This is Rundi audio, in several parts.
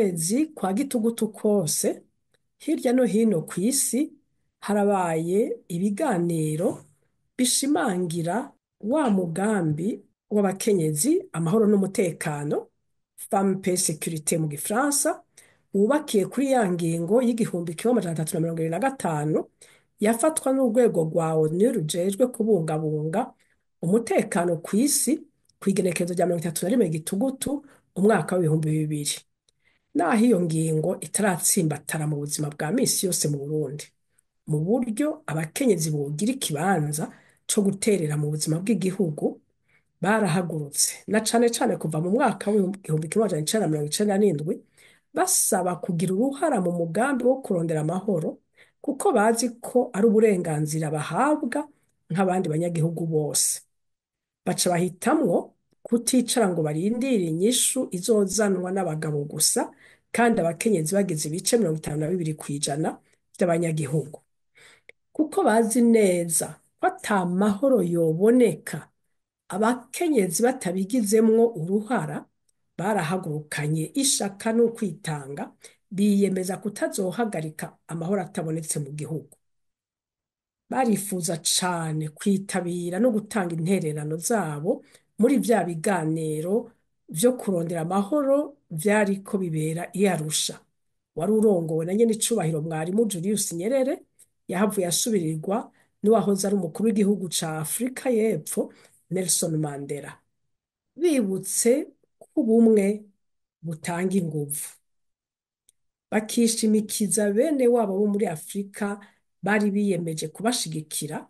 Ukwezi kwa gitugutu kose, hirya no hino kw'isi harabaye ibiganiro bishimangira wa mugambi w'abakenyezi, amahoro n'umutekano, Femme Paix Sécurité mu gifaransa, wubakiye kuri ya ngingo y'1375 yafatwa n'urwego rwa ONU rujejwe kubungabunga umutekano kw'isi kw'igenekerezo rya 31 Gitugutu umwaka w'2000. Naho iyo ngingo itaratsimbatara mu buzima bwa misi yose mu Burundi, mu buryo abakenyezi bogira ikibanza co guterera mu buzima bw'igihugu, barahagurutse na cane cane kuva mu mwaka w'1997 basaba kugira uruhara mu mugambi wo kurondera amahoro, kuko bazi ko ari uburenganzira bahabwa nk'abandi banyagihugu bose. Baca bahitamwo kuticara ngo barindire inyishu izozanwa n'abagabo gusa, kandi abakenyezi bagize ibice 52% vy'abanyagihugu. Kuko bazi neza ko ata mahoro yoboneka abakenyezi batabigizemwo uruhara, barahagurukanye ishaka n'ukwitanga, biyemeza kutazohagarika amahoro atabonetse mu gihugu. Barifuza cane kwitabira no gutanga intererano zabo muri vya biganiro vyo kurondera amahoro vyariko bibera i Arusha. Wari urongowe na nyen'icubahiro Mwarimu Julius Nyerere, yahavuye asubirirwa n'uwahoze ari umukuru w'igihugu ca Afrika y'Epfo, Nelson Mandela. Bibutse ko ubumwe butanga inguvu, bakishimikiza bene wabo bo muri Afrika bari biyemeje kubashigikira.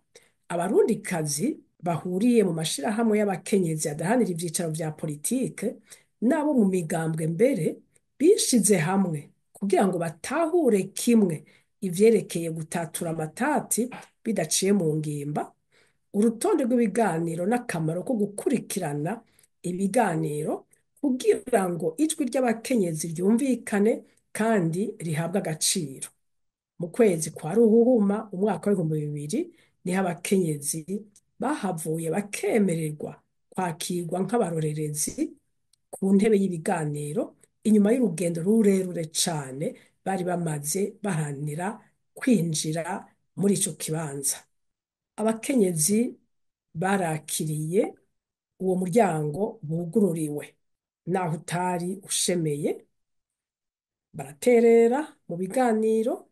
Abarundikazi bahuriye mu mashirahamwe y'abakenyezi adahanira ivyicaro vya politike n'abo mu migambwe mbere bishize hamwe kugira ngo batahure kimwe ivyerekeye gutatura amatati bidaciye mu ngimba, urutonde rw'ibiganiro n'akamaro ko gukurikirana ibiganiro kugira ngo ijwi ry'abakenyezi ryumvikane kandi rihabwe agaciro. Mu kwezi kwa Ruhuhuma umwaka w'2000 niho abakenyezi bahavuye bakemererwa kwakirwa nk'abarorerezi ku ntebe y'ibiganiro, inyuma y'urugendo rurerure cane bari bamaze baharanira kwinjira muri ico kibanza. Abakenyezi barakiriye uwo muryango bugururiwe, naho utari ushemeye, baraterera mu biganiro,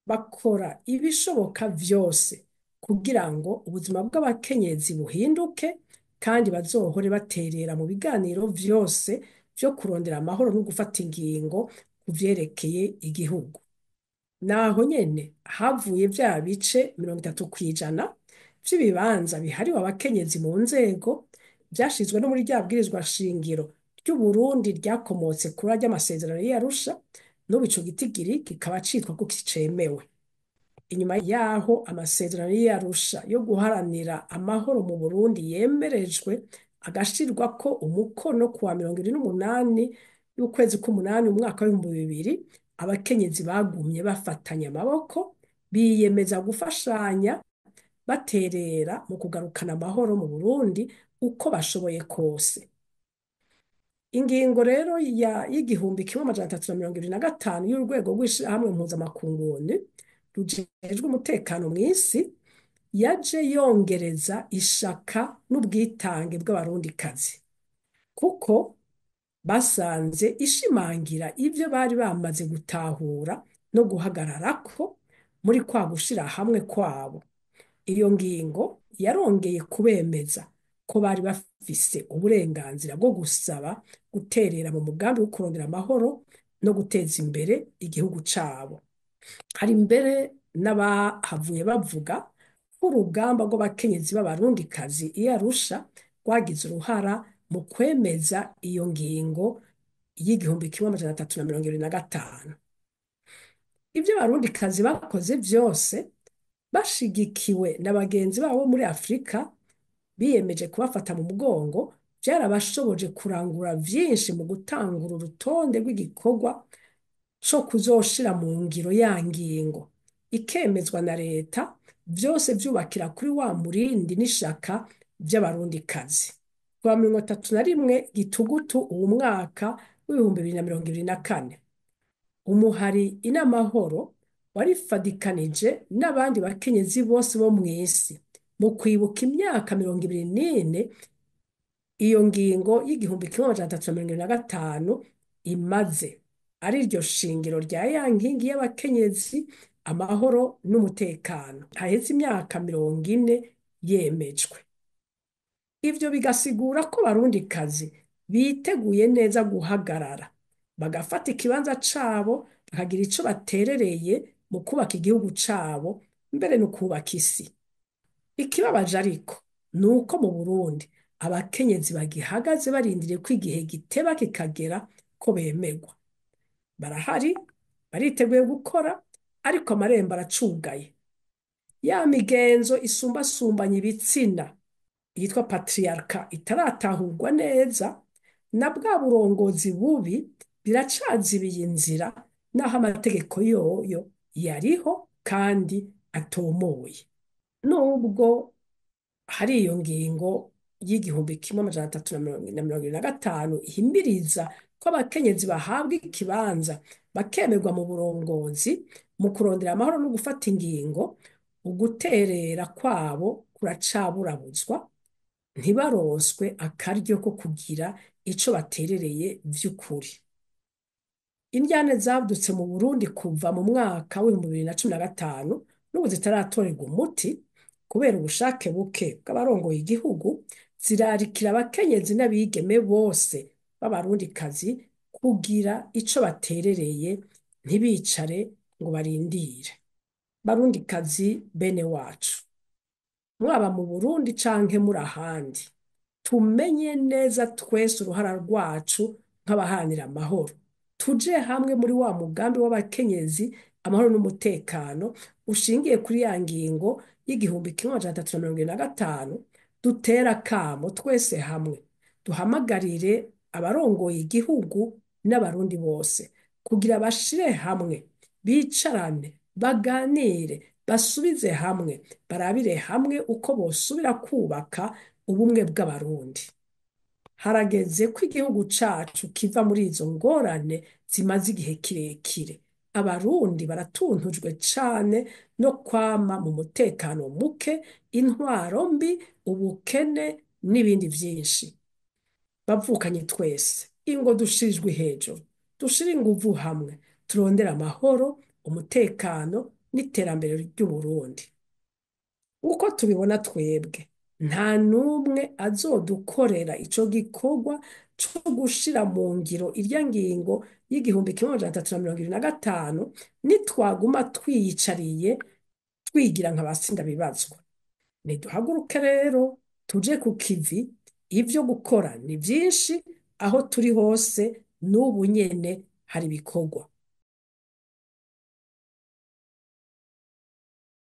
bakora ibishoboka vyose kugira ngo ubuzima bw'abakenyezi buhinduke, kandi bazohore baterera mu biganiro vyose vyo kurondera amahoro no gufata ingingo ku vyerekeye igihugu. Naho nyene havuye vya bice 30% vy'ibibanza bihariwe abakenyezi mu nzego vyashizwe no muri rya bwirizwa shingiro ry'Uburundi ryakomotse kuri arya masezerano y'i Arusha, n'ubu ico gitigiri kikaba citwa ko kicemewe. Inyuma yaho amasezerano y'i Arusha yo guharanira amahoro mu Burundi yemerejwe agashirwako umukono kuwa 28 y'ukwezi k'umunani umwaka w'2000, abakenyezi bagumye bafatanya amaboko, biyemeza gufashanya baterera mu kugarukana amahoro mu Burundi uko bashoboye kose. Ingingo rero y'1375 y'urwego rw'ishirahamwe mpuzamakungu ONU rujejwe umutekano mw'isi yaje yongereza ishaka n'ubwitange bw'abarundikazi, kuko basanze ishimangira ivyo bari bamaze gutahura no guhagararako muri kwa gushira hamwe kwabo. Iyo ngingo yarongeye kubemeza ko bari bafise uburenganzira bwo gusaba guterera mu mugambi wo kurondera amahoro no guteza imbere igihugu cabo. Hari mbere n'abahavuye bavuga ko urugamba rw'abakenyezi b'abarundikazi i Arusha rwagize uruhara mu kwemeza iyo ngingo y'1375. Ivyo abarundikazi bakoze vyose bashigikiwe na bagenzi babo muri Afrika biyemeje kubafata mu mugongo, vyarabashoboje kurangura vyinshi mu gutangura urutonde rw'igikorwa co kuzoshira mu ngiro ya ngingo ikemezwa na leta, vyose vyubakira kuri wa murindi n'ishaka vy'abarundikazi. Kuwa 31 Gitugutu uwu mwaka w'2024, Umuhari Inamahoro warifadikanije n'abandi bakenyezi bose bo mw'isi mu kwibuka imyaka 24 iyo ngingo y'1375 imaze, ariryo shingiro rya ya nkingi y'abakenyezi, amahoro n'umutekano. Haheze imyaka 40 yemejwe. Ivyo bigasigura ko Abarundikazi biteguye neza guhagarara, bagafata ikibanza cabo, bakagira ico baterereye mu kubaka igihugu cabo, mbere no kubaka isi. Ikibabaje ariko ni uko mu Burundi abakenyezi bagihagaze barindiriye ko igihe giteba kikagera ko bemerwa. Barahari, bariteguye gukora, ariko amarembo aracugaye. Ya migenzo isumbasumbanya ibitsina yitwa patriarcat itaratahurwa neza, na bwa burongozi bubi biracazibiye inzira, naho amategeko yoyo yariho kandi atomoye. Nubwo hari iyo ngingo y'1375 ihimiriza ko abakenyezi bahabwa ikibanza bakemerwa mu burongozi, mu kurondera amahoro no gufata ingingo, uguterera kwabo kuracaburabuzwa, ntibaronswe akaryo ko kugira ico baterereye vy'ukuri. Indyane zadutse mu Burundi kuva mu mwaka w'2015 n'ubu zitaratorerwa umuti kubera ubushake buke bw'abarongoye igihugu, zirarikira abakenyezi n'abigeme bose b'Abarundikazi kugira ico baterereye, ntibicare ngo barindire. Barundikazi bene wacu, mwaba mu Burundi canke muri ahandi, tumenye neza twese uruhara rwacu nk'abaharanira amahoro. Tuje hamwe muri wa mugambi w'abakenyezi, amahoro n'umutekano ushingiye kuri ya ngingo y'1375, dutere akamo twese hamwe, duhamagarire abarongoye igihugu n'Abarundi bose kugira bashire hamwe, bicarane, baganire, basubize hamwe, barabire hamwe uko bosubira kubaka ubumwe bw'Abarundi. Harageze ko igihugu cacu kiva muri izo ngorane zimaze igihe kirekire. Abarundi baratuntujwe cane no kwama mu mutekano muke, intwaro mbi, ubukene n'ibindi vyinshi. Bavukanye twese, ingo dushire ijwi hejuru, dushire inguvu hamwe, turondere amahoro, umutekano n'iterambere ry'Uburundi. Uko tubibona twebwe, nta n'umwe azodukorera ico gikorwa co gushira mu ngiro irya ngingo y'1375 nitwaguma twiyicariye twigira nka ba sindabibazwa. Niduhaguruke rero tuje ku kivi, ivyo gukora ni vyinshi, aho turi hose n'ubu nyene hari ibikorwa.